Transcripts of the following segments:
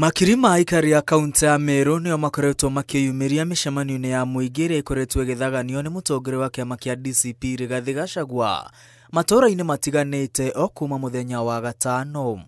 Makiri ma aikari a kaunti ya Meru nĩo makoretwo makĩyumĩria mĩcemanio-inĩ ya mũingĩ ĩrĩa ĩkoretwo ĩgĩthaganio nĩ mũtongoria wa kĩama kĩa DCP Rigathi Gachagua matũũra-inĩ matiganĩte o kuma mũthenya wa gatano.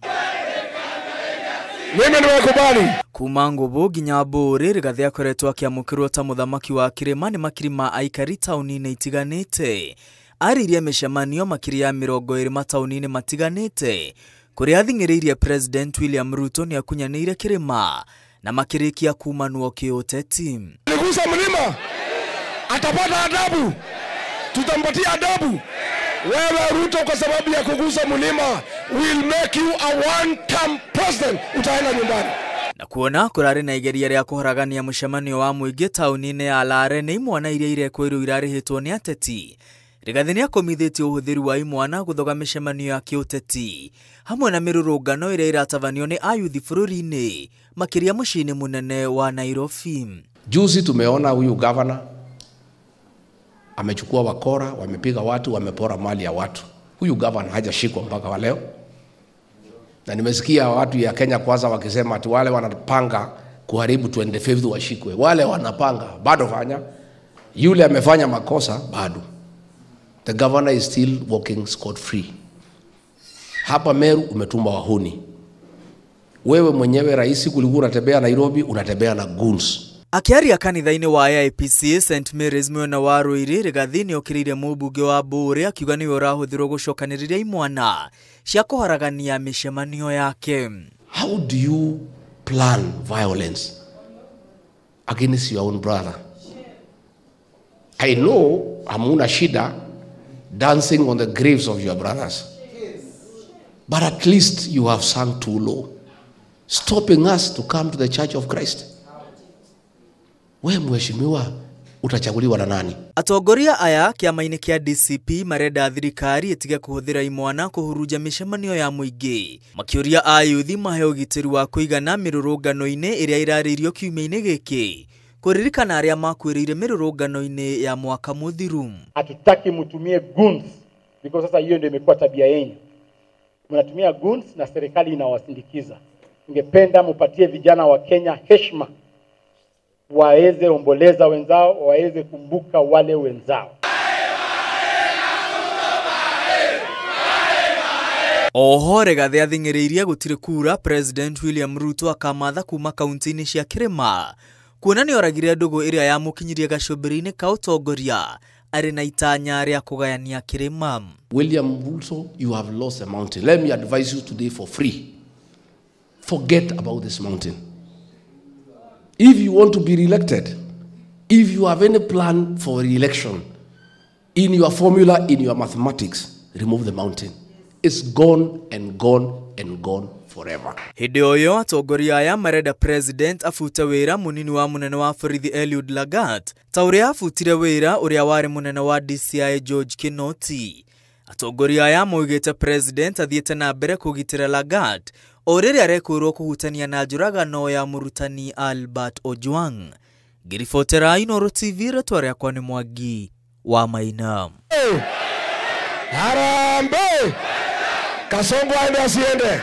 Mimi nimekubali. Kuma Ngubu nginya Mbũri, Rigathi akoretwo akĩamũkĩrwo ta mũthamaki wa kĩrĩma nĩ makiri ma aikari taũni-inĩ itiganĩte. Aririe mĩcemanio makiri ya 20 mataũni-inĩ matiganĩte kũrĩa athing'ĩrĩirie President William Ruto nĩ akunyanĩire kĩrĩma na makĩrĩkia kumanwo kĩũteti. Nigusa mlima atapata adabu, tutampatia adabu. Wewe Ruto, kwa sababu ya kugusa mlima, will make you a one term president, utaenda nyumbani. Na kuona kũrarĩ na igeria rĩa kũharagania mũcemanio wa mũingĩ taũni-inĩ ya Lare nĩ imwana iria irekwĩrwo irarĩhĩtwo nĩ ateti. Rigathi nĩakomithĩtie ũhũthĩri wa imwana gũthoga mĩcemanio ya kĩũteti hamwe na mĩrũrũngano ĩrĩa ĩratabanio nĩ ayuthi bũrũri-inĩ makĩria mũciĩ-inĩ mũnene wa Nairobi. Juzi tumeona huyu governor amechukua wakora, wamepiga watu, wamepora mali ya watu. Huyu governor hajashikwa mpaka wa leo. Na nimesikia watu ya Kenya Kwanza wakisema ati wale wanapanga kuharibu 25th washikwe. Wale wanapanga bado fanya. Yule amefanya makosa bado. The governor is still walking scot free. Hapa Meru umetuma wahuni. Wewe mwenyewe rais kulikuwa unatembea Nairobi, unatembea na goons. Akiaria kanitha-inĩ wa AIPC St Mary's mwena wa Ruiri, Rigathi nĩokĩrĩire mũmbunge wa Mbũri akiuga nĩwe ũrahũthĩrwo gũcokanĩrĩria imwana cia kũharagania mĩcemanio yake. How do you plan violence against your own brother? I know hamuna shida dancing on the graves of your brothers, but at least you have sunk too low, stopping us to come to the Church of Christ. We mheshimiwa utachaguliwa na nani? Atongoria aya kĩama-inĩ kĩa DCP marenda thirikari ĩtige kũhũthĩra imwana kũhurunja mĩcemanio ya mũingĩ, makĩũria ayuthi mahe ũgitĩri wa kũigana mĩrũrũngano-inĩ ĩrĩa ĩrarĩirio kiumia-inĩ gĩkĩ kũririkana arĩa makuĩrĩire mĩrũrũngano-inĩ ya mwaka mũthiru. Hatutaki mtumie goons because sasa hiyo ndio imekuwa tabia yenu. Mnatumia goons na serikali inawasindikiza. Ningependa mupatie vijana wa Kenya heshima, waweze omboleza wenzao, waweze kumbuka wale wenzao. Oho Rigathi athing'ĩrĩirie gũtirĩ kura President William Ruto akamatha kuma kaunti-inĩ cia kĩrĩma kuona nĩoragire ndũgũ ĩrĩa yamũkinyirie gacũmbĩrĩ-inĩ ka ũtongoria arĩ na itanya rĩa kũgayania kĩrĩma. William Ruto, you have lost a mountain. Let me advise you today for free. Forget about this mountain. If you want to be re-elected, if you have any plan for re-election, in your formula, in your mathematics, remove the mountain. It's gone and gone and gone forever. Hĩndĩ o ĩyo atongoria aya marenda President abute wĩra mũnini wa mũnene wa borithi Eliud Lagat ta ũrĩa abutire wĩra ũrĩa warĩ mũnene wa DCI George Kinoti. Atongoria aya maugĩte President athiĩte na mbere kũgitĩra Lagat o rĩrĩa arekwĩrwo kũhutania na njũragano ya mũrutani Albert Ojwang. Ngĩribotera Inooro TV, rĩtwa rĩakwa nĩ Mwangi wa Maina. Harambee! Kasongo aende asiende?